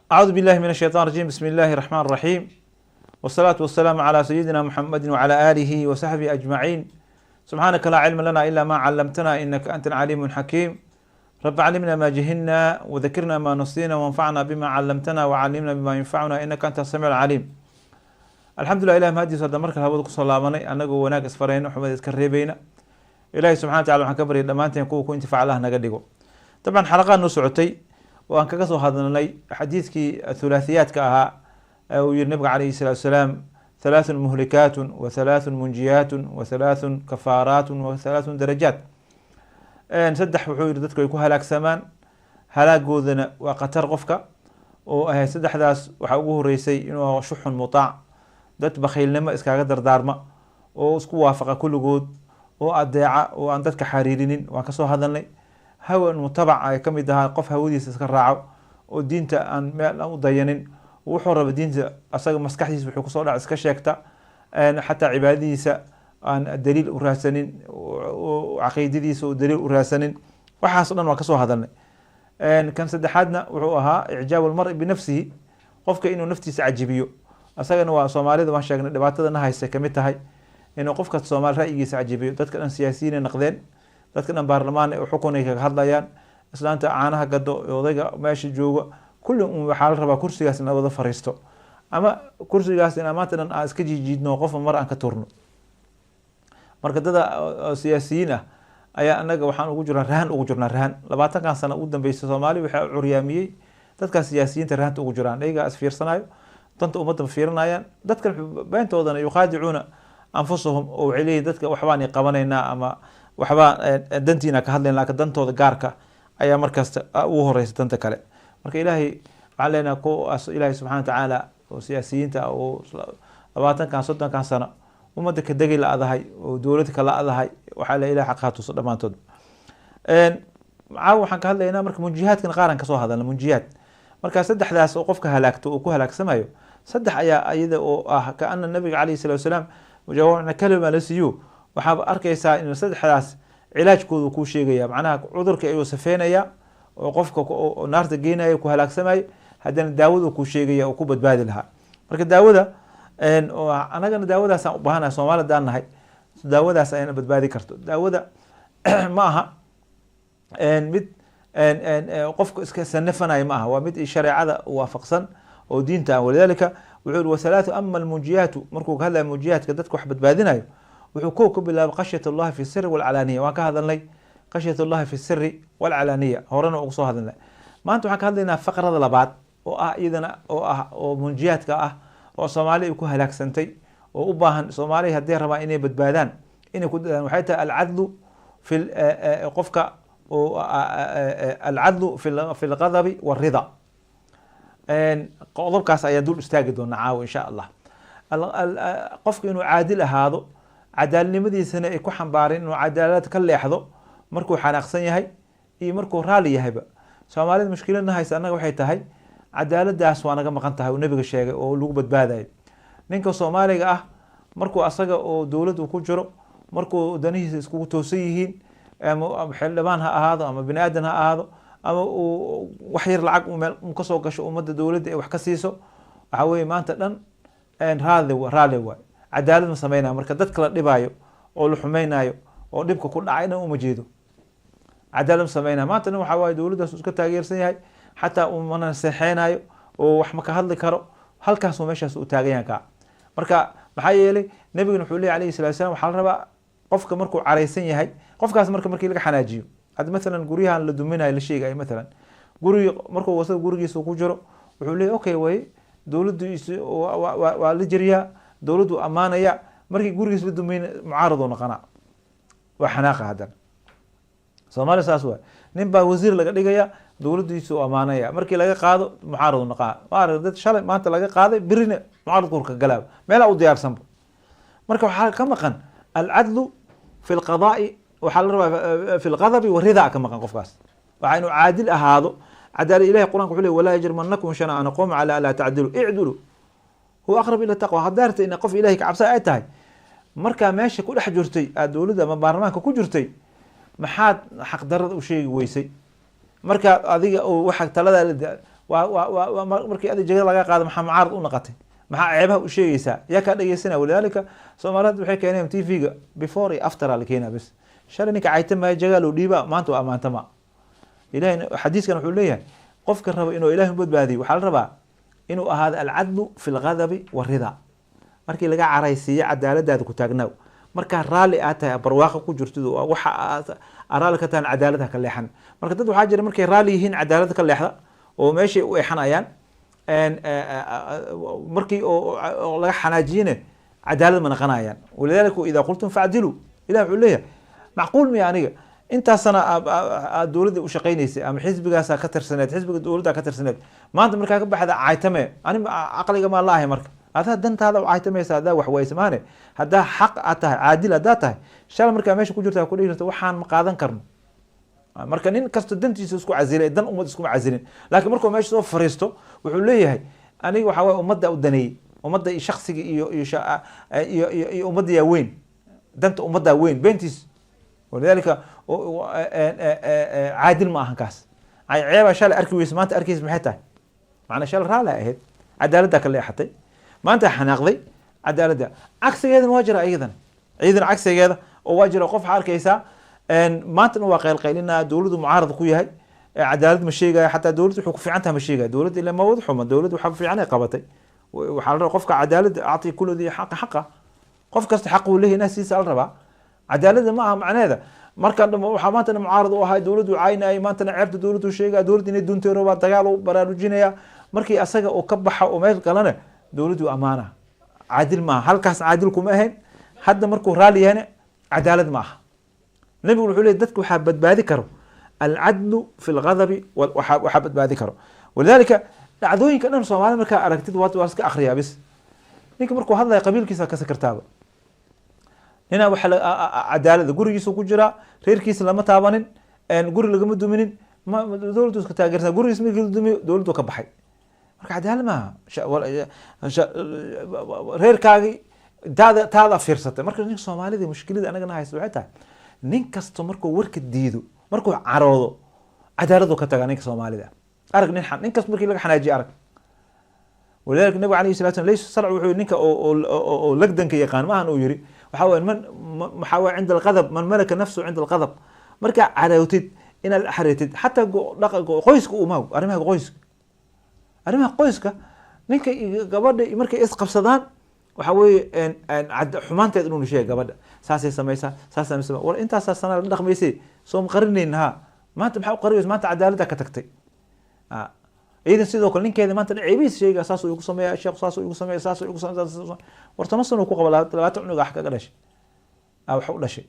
Acuudu billahi min ashaytan rajim. Bismi illahi raxmaan raxiim, wasalaatu wasalaamu calaa sayidina Muxamedi wacala aalihi wa saxbihi ajmaciin. Subxaanaka laa cilma lana ila ma calamtana, inaka anta alcaliimu alxakiim. Rabi calimna ma jahilna, wadakirna ma nasina, wanfacna bima calamtana, wacalimna bima yunfacuna, inaka anta asamiic alcaliim. Alxamdulillah, ilah mahadiisa hadda markale hawada kusoo laabanay, anagoo wanaag isfarayna, xumada iska reebeyna. Ilahi subxana wa tacala waxaan ka baryay dhammaanteen kuwa ku intifac Allah naga dhigo. Dabcan xalaqaan noo socotay oo aan kaga soo hadalnay xadiidkii thulaathiyaadka ahaa ee uu yihi nabiga calayhi salaatu wasalaam: halaathun muhlikaatun wa halaathun munjiyaatun wa halaathun kafaaraatun wa halaathun darajaat. Saddex wuxuu yihi dadku ay ku halaagsamaan, halaagoodana waa khatar qofka oo ahayd. Saddexdaas waxaa ugu horeysay inuu shuxun mutaac, dad bakhiilnimo iskaga dardaarma oo isku waafaqa kulligood oo adeeca oo aan dadka xariirinin, waan kasoo hadalnay. Hawan mutabac ay kamid ahaa, qof hawadiisa iska raaco oo diinta aan meel aan u dayanin, wuxuu raba diinta asaga maskaxdiisa wuxuu kusoo dhac iska sheegta, xataa cibaadadiisa aan daliil u raadsanin, caqiidadiisa oo daliil u raadsanin. Waxaas o dhan waan kasoo hadalnay. Kan saddexaadna wuxuu ahaa icjaabu lmari binafsihi, qofka inuu naftiisa cajibiyo. Asagana waa Soomaalida, waan sheegnay dhibaatada na haysa kamid tahay inuu qofka Soomaali ra'yigiisa cajibiyo. Dadka dhan siyaasiyiinay naqdeen, dadka dhan baarlamaan xukunay kaga hadlayaan, islaanta caanaha gado, odayga meesha jooga, kulli un waxaa la rabaa kursigaas in la wada fariisto, ama kursigaas in maanta dhan aan iska jiijiidno, qofba mar aan ka turno. Marka dada siyaasiyiin ah ayaa anaga waxaan ugu jirnaa rahan, ugu jirnaa rahan. 20-kan sano ugu dambeysay Soomaali waxaa curyaamiyey dadkaas siyaasiyiinta rahanta ugu jiraan. Iyagaa is fiirsanayo, danta ummadda fiirinayaan. Dadkan beentoodana yukhaadicuuna anfusahum, oo waxay leeyihin dadka waxbaan qabanaynaa ama waxbaa dantiina ka hadlayn, laakiin dantooda gaarka ayaa markasta ugu horeysa danta kale. Marka Ilaahay waxaan leenahay kuwaas Ilaahay subxana watacaala oo siyaasiyiinta ah oo 20-kan 30-kan sano ummadda ka degi la-dahay oo dowlad ka la-dahay, waxaa le Ilahay xaq ha tuso dhammaantood. Caawa waxaan ka hadlaynaa marka munjihaadkan qaaran kasoo hadalna. Munjihaad marka saddexdaas oo qofka halaagto uu ku halaagsamayo, saddex ayaa iyada oo ah kaana nabiga calayhi salatu wasalaam jawaamicna kalima la siiyo. Waxaad arkaysaa in saddexdaas cilaajkoodu kuu sheegaya, macnaha cudurka ayuu safeynaya oo qofka naarta geenaya ku halaagsamayo, haddana daawadu kuu sheegaya oo ku badbaadi lahaa. Marka daawada anagana daawadaasaan u baahanahay, Soomaali hadaan nahay, daawadaas ayana badbaadi karto. Daawada ma aha mid qofka iska sanafanayo, ma aha, waa mid shareecada waafaqsan oo diinta ah. Walidalika wuxuu yihi wasalaatu ama almunjiyaatu. Markuu ka hadlaya munjiyaadka, dadka wax badbaadinayo, wuxuu kow ka bilaabay khashyat Allahi fi siri walcalaaniya. Waan ka hadalnay khashyat Allahi fi siri walcalaaniya, horena ugu soo hadalnay. Maanta waxaan ka hadlaynaa faqrada labaad oo ah iyadana oo ah oo munjiyaadka ah oo Soomaali ay ku halaagsantay oo u baahan Soomaaliya hadday rabaan inay badbaadaan inay ku dadaan. Waxay tahay alcadlu fi qofka, alcadlu fi lghadabi walrida. Qodobkaas ayaan dul istaagi doonaa caawa insha Allah. Qofka inuu caadil ahaado, cadaalnimadiisana ay ku xambaareen inuu cadaalad ka leexdo markuu xanaaqsan yahay iyo markuu raali yahayba. Soomaalida mushkiladna haysa annaga waxay tahay cadaaladaas waa naga maqan tahay uu nabiga sheegay oo lagu badbaadayo. Ninka Soomaaliga ah markuu asaga oo dowladdu ku jiro, markuu danihiisa iskugu toosan yihiin, ama xildhibaan ha ahaado ama bini aadan ha ahaado, ama uu wax yar lacag meel kasoo gasho, ummadda dowladda ay wax ka siiso, waxaa weye maanta dhan raali raali waay, cadaalad ma sameynaya. Marka dadka la dhibaayo oo la xumeynayo oo dhibka ku dhacay dhan uma jeedo, cadaalad ma sameynaya. Maanta dhan waxaa waaye dowladdaas uu iska taageersan yahay, xataa umana seexeynayo oo wax ma ka hadli karo, halkaasuu meeshaas uu taagan yahay kaa. Marka maxaa yeelay nabigana wuxuu leey alayhi salatu salam, waxaa la rabaa qofka markuu caraysan yahay, qofkaas marka markii laga xanaajiyo. Hadda mathalan guryahan la duminayo la sheegayo, mathalan guri markuu wasaga gurigiisa ku jiro, wuxuu leeyay okay way, dowladdiisu waa la jiriyaa, dowladdu ammaanaya. Markii gurigiis la dumayna mucaarad uu noqonaa, waa xanaaqa. Haddana Soomaaliya saas waay, nin baa wasiir laga dhigaya, dowladdiisu u ammaanaya, markii laga qaado mucaarad u noqaa. Maarag dad shalay maanta laga qaaday, birina mucaaradku ka galaaba, meelaa u diyaarsanba. Marka waxaa ka maqan alcadlu fi lqadaai, waxaa la rabaa fi lqadabi warida ka maqan qofkaas. Waxaa inuu caadil ahaado. Cadaalad Ilahi Qur'anka wuxuu ley: walaa yajrimanakum shana'aanu qowmin cala alaa tacdilu, icdilu huwa aqrab ila taqwa. Haddaa rabta ina qof Ilahay ka cabsa ay tahay, markaa meesha ku dhex jirtay aad dowladda ama baarlamaanka ku jirtay, maxaad xaqdarada u sheegi weysay? Marka adiga waxa taladaa Waa markii adi jagada laga qaado, maxaa mucaarad u noqotay? Maxaa ceebaha u sheegaysaa? Yaa kaa dhegeysanaya? Walidaalika Soomaalida waxay keeneen TV-ga before iyo after aa la keenaa bes. Shalay ninka caytamaya jagaa loo dhiibaa, maanta waa amaantama. Ilahay xadiiskan wuxuu leeyahay, qofka raba inuu Ilahi badbaadiyo, waxaa la rabaa inuu ahaado alcadlu fi lghadabi warida. Markii laga caraysiiyo, cadaaladaada ku taagnaaw. Markaa raalli aad tahay, barwaaqo ku jirtid, waxa aad raalli ka tahan, cadaalad ha ka leexan. Marka dad waxaa jira markay raalli yihiin cadaalad ka leexda oo meeshay u eexanayaan, markii oo laga xanaajiyene cadaalad ma naqanayaan. Walidalika idaa qultum facdiluu, Ilah wuxuu leeyahay, macquul miya aniga intaasana aad dowladda u shaqaynaysay ama xisbigaasaa ka tirsaneed, xisbiga dowladda ka tirsaneed, maanta markaa ka baxda caytame? Ani caqliga maa la ahay? Marka adaa dantaada u caytamaysa, haddaa wax wayse maane. Haddaa xaq aad tahay, caadil haddaa tahay, shalay markaa meesha ku jirta ku dhihi jirta, waxaan ma qaadan karno. Marka nin kasta dantiisa isku casilay, dan ummad iskuma casilin. Laakiin markuu meesha soo fariisto, wuxuu leeyahay, aniga waxaa waye ummadda u daneeyey, ummadda iyo shaksiga iyo ummadda yaa weyn, danta ummaddaa weyn, beentiis. Walidalika caadil ma ahan kaas. Ceebaa shalay arki weyse, maanta arkeysa maxay tahay? Macnaa shalay raali ahayd, cadaaladdaa ka leexatay, maanta xanaaqday cadaaladda. Cagsigeedana waa jira iyadan, iyadan cagsigeeda oo waa jira. Qof waxaa arkaysaa maantana waa qaylqaylinaa, dowladdu mucaarad ku yahay, cadaalad ma sheegaya, xataa dowladdu wuxuu ku fiican tahay ma sheegaya. Dowladda ila ma wada xuma, dowladdu waxa fiican ay qabatay. Waxaa la rabaa qofka cadaaladda, acti kulli dii xaqa xaqa, qof kasta xaq uu leeyahay inaa siisa la rabaa. Cadaaladda ma aha macneeda markaan dhamo waxaa maantana mucaarad u ahay dowladdu caynayay, maantana ceebta dowladdu sheegaya, dowladda inay duntay rabaa, dagaal u baraarujinaya. Markii asaga uu ka baxa oo meel galana, dowladdu amaana. Caadil maaha halkaas, caadil kuma ahayn. Hadda markuu raali yahayna cadaalad ma aha. Nabigu wuxuu leeyay, dadka waxaa badbaadi karo alcadlu fi lghadabi, waxaa badbaadi karo. Walidalika dhacdooyinka dhan Soomaalida markaa aragtid, waa iska akriyaa bis. Ninka markuu hadlaya qabiilkiisa ka sakartaaba. Ninaa waxa cadaalada gurigiisa ku jiraa, reerkiisa lama taabanin, guri lagama duminin, dowladdu iska taageersan. Gurigiisa markii la dumiyo, dowladdu ka baxay. Marka cadaalad maaha, reerkaagii taada fiirsatay. Marka ninka Soomaalida mushkilada anagana haysta waxay tahay, nin kasta markuu warka diido, markuu caroodo, cadaaladu ka tagaa. Ninka Soomaalida arag, nin kasta markii laga xanaajiyo arag. Walidalika nabiga alayhi salatu laysa sarc, wuxuu ninka oo lagdanka yaqaan maahan. Uu yiri waxaa waye man waxaa waye cinda alqadab, man malaka nafsu cinda alqadab. Markaa carootid inaad xareetid xataa qoyska umaw, arrimaha qoyska, arrimaha qoyska, ninka iyo gabadha markay isqabsadaan, waxa weeye xumaanteed inuu sheega, gabadha saasay samaysaa, saasay samaysaa. War intaasaa sana la dhaqmaysay, soo ma qarinayn? Ha, maanta maxaa u qarinaysa? Maanta cadaaladda ka tagtay. Iidan sidoo kale ninkeeda maanta ceebihiis sheega, saasuu igu sameeya sheekh, saasuu igu sameeya, saasuu igu sameeya. War 10 sano ku qaba, 20 cunug wax kaga dhashay, wax u dhashay.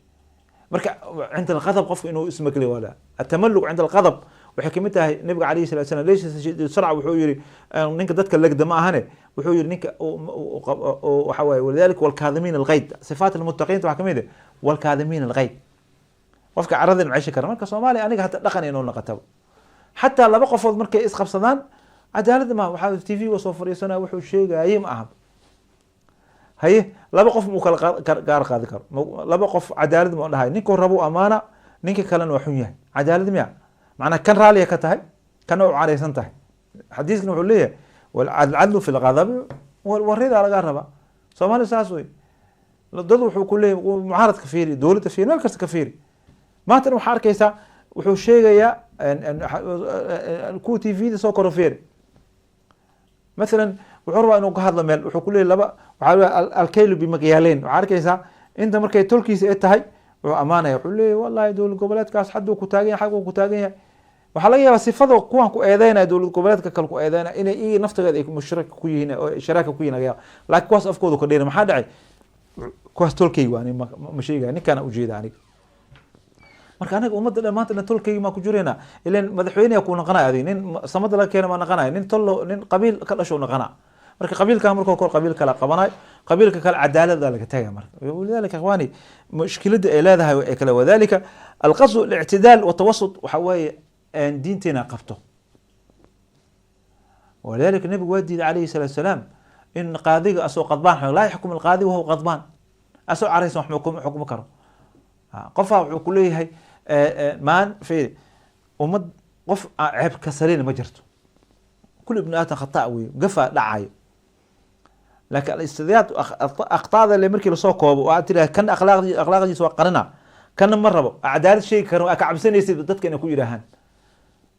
Marka cinda alqadab qofka inuu ismakli wala atamalluq cinda alqadab waxay kamid tahay. Nabiga alayhi salatu wasalam laysa sarca, wuxuu yiri ninka dadka legda ma ahane. Wuxuu yiri ninka waxa waaye, walidalika walkaadimiin alghayd, sifaat almuttaqiinta waxaa kamid ah walkaadimiin alghayd, qofka carada maciisha kara. Marka Soomaaliya aniga hata dhaqan inuu noqotaba, xataa laba qofood markay isqabsadaan, cadaalad ma waxaa TV ga soo fadhiisanaya wuxuu sheegayay ma aha. Haye, laba qof muu kala gaar qaadi karo? Laba qof cadaalad ma dhahay? Ninkuu rabu amaana, ninka kalena waa xun yahay. Cadaalad miya? Macnaa kan raaliya ka tahay, kana u caraysan tahay. Xadiiskana wuxuu leeyahay alcadlu fi lghadabi warida laga rabaa. Soomaali saas wey. Dad wuxuu ku leeyahay mucaaradka fiiri, dowladda fiiri, meel kasta ka fiiri. Maantana waxaa arkaysaa wuxuu sheegayaa kuwa TV da soo koro fiiri. Mathalan wuxuu rabaa inuu ka hadlo meel, wuxuu ku leeyahy laba waxaa alkaylu bimaqyaaleyn. Waxaa arkaysaa inta markay tolkiisa ay tahay wuxuu amaanaya, wuxuu leeyahy wallahi dowlad goboleedkaas xadduu ku taagan yahay, xaguu ku taagan yahay. Waxaa laga yaabaa sifada kuwan ku eedeynaya, dowlad goboleedka kale ku eedeynaya, inay iyaga naftigeeda ay mushrik ku yihiin oo sharaaka ku yihin laga yaaba, laakiin kuwaas afkooda ka dheeri. Maxaa dhacay? Kuwaas tolkay waa ma sheegaya, ninkaana ujeeda aniga. Marka anaga ummadda dhan maanta dhan tolkaygi maa ku jireynaa? Ilan madaxweyneha ku noqonaya adig, nin samada laga keena maa noqonaya, nin tollo, nin qabiil ka dhasho noqona. Marka qabiilka markuu kor qabiil kala qabanayo, qabiilka kale cadaalada laga tagay. Marka walidalika ikhwaani, mushkiladda ay leedahay ay kale. Wadalika alqasdu alictidaal watawasut waxa weeye diinteena qabto. Walidalika nabigu waa diiday calayhi salaatu salaam in qaadiga asoo qadbaan, laa yaxkum alqaadi wahuwa qadbaan, asoo caraysan wax ma xukmi karo. Qofaa wuxuu ku leeyahay maan fiiri ummad qof ceeb ka salina ma jirto. Kul ibnu aadam khata wey, gafa dhacayo, laakiin alistidyaad akhtaada le markii lasoo koobo oo aad tiraha kan akhlaaqdiisa waa qarina, kana ma rabo, cadaalad sheegi karin, waa ka cabsanaysid dadka inay ku yidhaahaan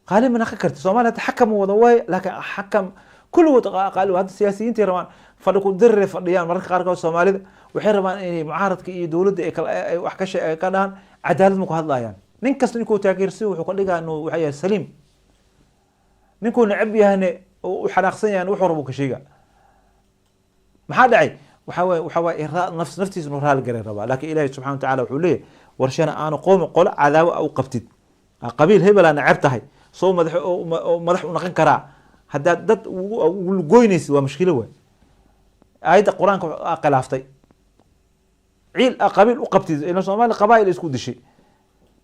qaali ma naqan karti. Soomaaliya hadda xakam wada waay, laakiin xakam kulligood qaali. Hadda siyaasiyiintay rabaan fadhi ku dirire fadhiyaan. Mararka qaarkood Soomaalida waxay rabaan inay mucaaradka iyo dowladda ay kala ay wax ka ay ka dhahaan, cadaalad ma ku hadlayaan. Nin kasta ninkuu taageersi wuxuu ka dhigaa inuu waxa yahay saliim, ninkuu necab yahane oo u xanaaqsan yahan wuxuu rabo ka sheega. Maxaa dhacay? Waxa waaye naftiisa inuu raali garay rabaa. Laakiin Ilaahay subxana wa tacaala wuxuu leeyahay, warshana aanu qoomi qolo cadaawo u qabtid, qabiil hebelaa necab tahay, soo madax oo madax u naqan karaa? Haddaad dad ugu goynaysid waa mushkilo waay. Aayadda Qur-aanka aa khilaaftay. Ciil a qabiil u qabtid, ila Soomaaliya qabaa'il isku dishay,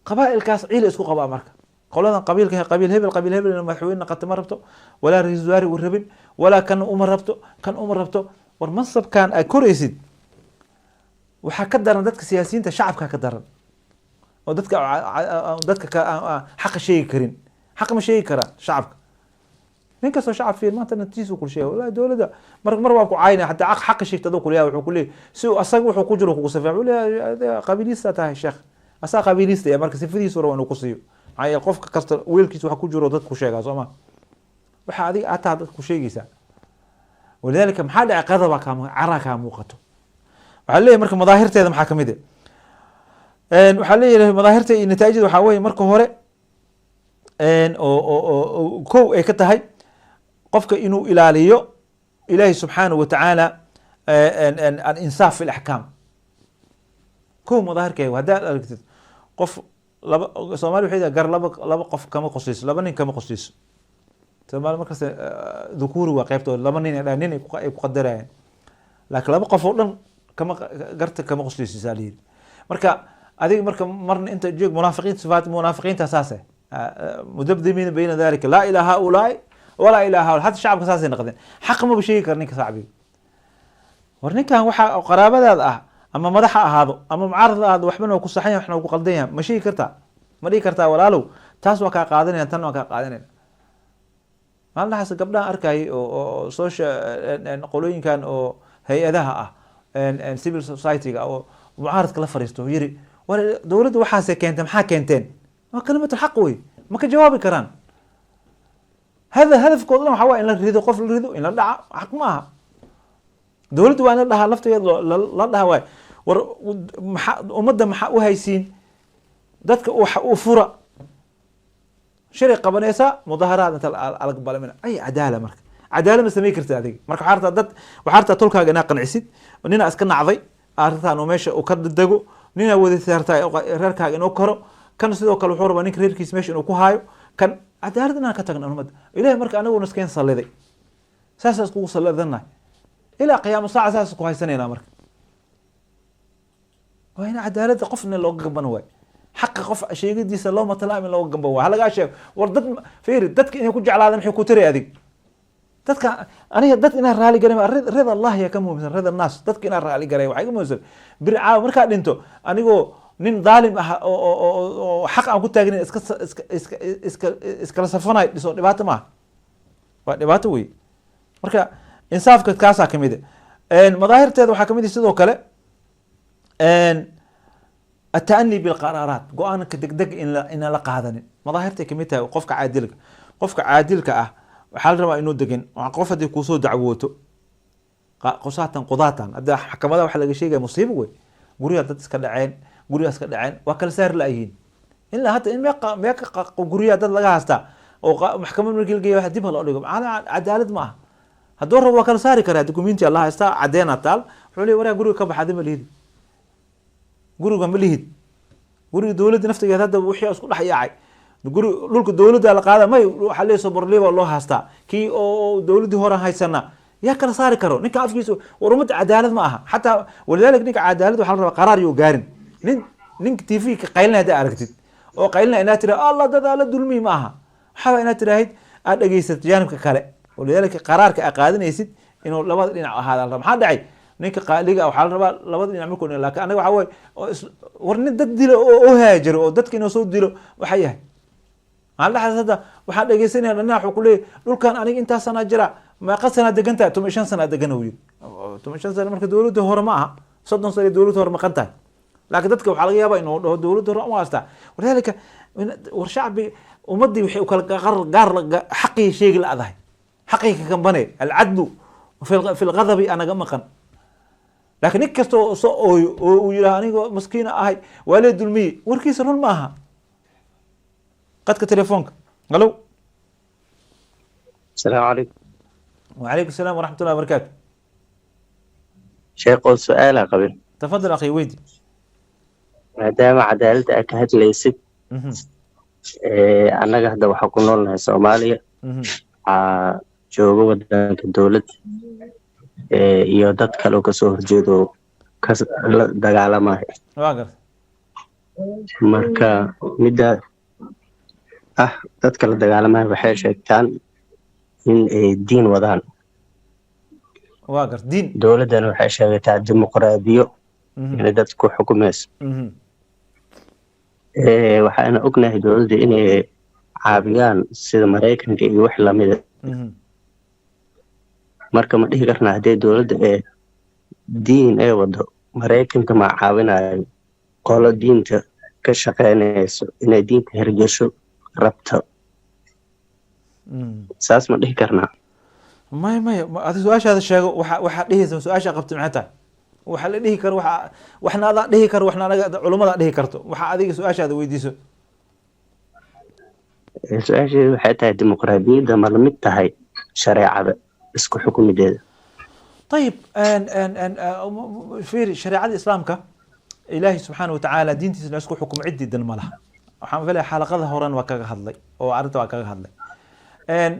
qabaa'ilkaas ciil isku qabaa. Marka qoladan qabiilka qabiil hebel, qabiil hebel inuu madaxweyne naqato ma rabto, walaa ra-iisul wasaare uu rabin, walaa kan uma rabto, kan uma rabto. War mansabkan aad koraysid waxaa ka daran dadka siyaasiyiinta, shacabka ka daran oo dadka xaqa sheegi karin. Xaq ma sheegi karaa shacabka? Nin kastoo shacab fiir maanta naftiisu kul sheegay, wallahi dowladda mar waa ku caynaya, hataa xaqa sheegta adoo kuleeyahay. Wuxuu kuleeyahay si uu asaga wuxuu ku jiro kugu safeeya. Wuxuu leeyahay adiga qabiilista tahay sheekh, asaa qabiilista ya. Marka sifadiisu rabo inuu ku siiyo, maxaa yeele qofka kasta weelkiisa waxa ku jiro dad ku sheegaa, soo ma? Waxa adiga aad tahay dad ku sheegaysaa. Walidaalika maxaa dhacay? Qadaba kaa caraa kaa muuqato. Waxaa leeyahay marka madaahirteeda maxaa kamid ah? Waxaa leeyahay madaahirta iyo nataa'ijda waxaa weeye marka hore oo kow ay ka tahay qofka inuu ilaaliyo Ilaahi subxaanahu wa tacaala, alinsaaf fi laxkaam. Kow madaahirkeega haddaad aragtid qof laba, Soomaali waxay gar laba qof kama qoslayso, laba nin kama qoslayso. Soomaali markasta dhukuuri waa qaybtooda, laba nin ay dhahaan, nin ay ku qadarayaan, laakiin laba qof oo dhan kama garta kama qoslayso saa la yidhi. Marka adiga marka marna inta joog munaafiqiin, sifaat munaafiqiinta saase, mudabdimiina bayna dalika, laa ilaa haulaai walaa ilaa haula. Hata shacabka saasay noqdeen, xaq maba sheegi kara ninka shacbiga. War ninkan waxa qaraabadaada ah, ama madax ha ahaado ama mucaarad ha ahaado, waxbana waa ku saxan yahay, waxna waa ku qaldan yahay, ma sheegi kartaa? Ma dhihi kartaa walaalow taas waa kaa qaadanaya, tan waa kaa qaadanaya? Maalinahaas gabdhahan arkayay oo social qolooyinkan oo hay-adaha ah, civil society-ga oo mucaaradka la fariisto, yiri war dowladda waxaasay keentay, maxaa keenteen? Waa kalimatu xaq wey, ma ka jawaabi karaan. Hada hadafkooda dhan waxaa waa in la rido, qof la rido, in la dhaca. Xaq ma aha. Dowladda waa in la dhahaa laftigeeda, la dhaha waay, war maxaa ummadda maxaa u haysiin? Dadka waxa u fura shalay qabanaysaa mudaharaad inta alag balamina ay cadaala. Marka cadaala ma samey karta adiga. Marka waxaa rabtaa dad, waxaa rabtaa tolkaaga inaa qancisid, ninaa iska nacday arrintan uu meesha uu ka dego, ninaa wadatay rabtaa reerkaaga inuu koro, kan sidoo kale wuxuu rabaa ninka reerkiisa meesha inuu ku haayo. Kan cadaalad inaan ka tagno ummadda Ilahay. Marka anaguna iskeen salliday, saasa iskugu sallidannahay ilaa qiyaamo saaca, saas isku haysanaynaa. Marka waa in cadaaladda qofna looga gamban waayo, xaqa qof sheegidiisa loo matalaa in looga gamban waayo. Ha lagaa sheego. War dad fiiri, dadka inay ku jeclaadaan maxay ku tiri adig? Dadka aniga dad inaan raali garay, rida Allah yaa ka muhiimsan rida naas. Dadka inaan raali garay waxay ka muhiimsan bir caawa markaa dhinto anigoo nin dhaalim ah oo xaq aan ku taagnayn iska iskala safanayo dhiso, dhibaato maaha, waa dhibaato wey. Marka insaafka kaasaa kamid ah. Madaahirteeda waxaa kamid ah sidoo kale التأني بالقرارات, go-aanka degdeg in la inaan la qaadanin madaahirtay kamid tahay. Qofka caadilka ah waxaa la rabaa inuu degan. Qof haddii kuusoo dacwooto, qusaatan qudaatan, hadda maxkamadaha waxa laga sheegaya musiibo wey. Guryaha dad iska dhaceen, guryaha iska dhaceen, waa kala saari la-yihiin ilaa hadda. In meeqa guryaha dad laga haystaa oo maxkamad markii la geeya waxa dib ha loo dhigo? Macnaha cadaalad ma aha. Hadduu rabo waa kala saari karaa, documenti la haystaa, caddeena taal. Wuxuu leeyahy waraa guriga ka baxa, adi ma lihid guriga, ma lihid guriga. Dowladda naftigeeda hadda wixii isku dhex yaacay, guri dhulka dowladda la qaada may, waxaa leeyahay soborliba loo haystaa, kii oo dowladdii horan haysana yaa kala saari karo ninka afkiisa? War ummadda cadaalad ma aha xataa. Walidaalika ninka cadaalad waxaa la rabaa qaraar yoo gaarin. Ninka TV ka qaylinaya haddaa aragtid oo qaylinaya, inaad tiraha Allah dadaa la dulmi ma aha. Waxaa waa inaad tiraahid, aad dhegeysato jaanibka kale. Walidaalika qaraarka aad qaadanaysid inuu labada dhinac ahaada la rabaa. Maxaa dhacay? Ninka qaaliga waxaa la rabaa labada dhinac markuu, laakiin anaga waxaa waye oo war nin dad dilo oo haajiro oo dadka inuu soo dilo waxaa yahay. Maalin dhexdaas hadda waxaan dhegeysanaya dhinac wuxuu ku leeyahy, dhulkan aniga intaas sanaa jira. Meeqa sanaa degan tahay? 15 sanaa degan, uu yiri. 15 sana marka dowladda hore ma aha, 30 sana dowladda hore maqan tahay, laakiin dadka waxaa laga yaabaa inuu dhaho dowladda hore u haystaa. Walidaalika war shacbi, ummaddii waxay u kala gaar xaqii sheegi la-dahay, xaqii ka kambane alcadlu fi lghadabi anaga maqan. Laakiin nin kasta oo soo ooyo oo uu yidhaha aniga maskiina ahay, waa lee dulmiyey, warkiisa run ma aha. Qadka telefoonka, halo. Asalaamu calaykum. وعليكم السلام ورحمة الله وبركاته. Sheekhow, su-aalaa qabin. تفضل أخي، ويدي. Maadaama cadaaladda aad ka hadlaysid, annaga hadda waxaa ku noolnahay Soomaaliya. Waxaa jooga wadanka dowlad iyo dad kale oo kasoo horjeedo ka la dagaalamaya. Waa garta. Marka midda ah, dadka la dagaalamaya waxay sheegtaan in ay diin wadaan. Waa garta, diin. Dowladdana waxay sheegataa dimuqraadiyo inay dadka ku xukumayso. Waxaana ognahay dowladda inay caawiyaan sida Maraykanka iyo wax lamida. Marka ma dhihi karnaa haddii dowladda ee diin ay wado, Maraykanka ma caawinayo qolo diinta ka shaqeynayso, inay diinta hergesho rabto? Saas ma dhihi karnaa? Maya, maya, adi su-aashaada sheego. Waxa dhihaysa, su-aasha qabta maxay tahay? Waxa la dhihi karo, waxa waxna adaa dhihi karo, waxna anaga culummada dhihi karto. Waxa adiga su-aashaada weydiiso. Su-aasheedu waxay tahay, dimuqraadiyadda ma la mid tahay shareecada isku xukumideeda? طيب, ان fiiri, shareecada Islaamka, Ilaahay subxaana watacaala diintiisa la isku xukumo cid diidan ma laha. Waxaan filaya xalaqada horen waa kaga hadlay oo arrinta waa kaga hadlay.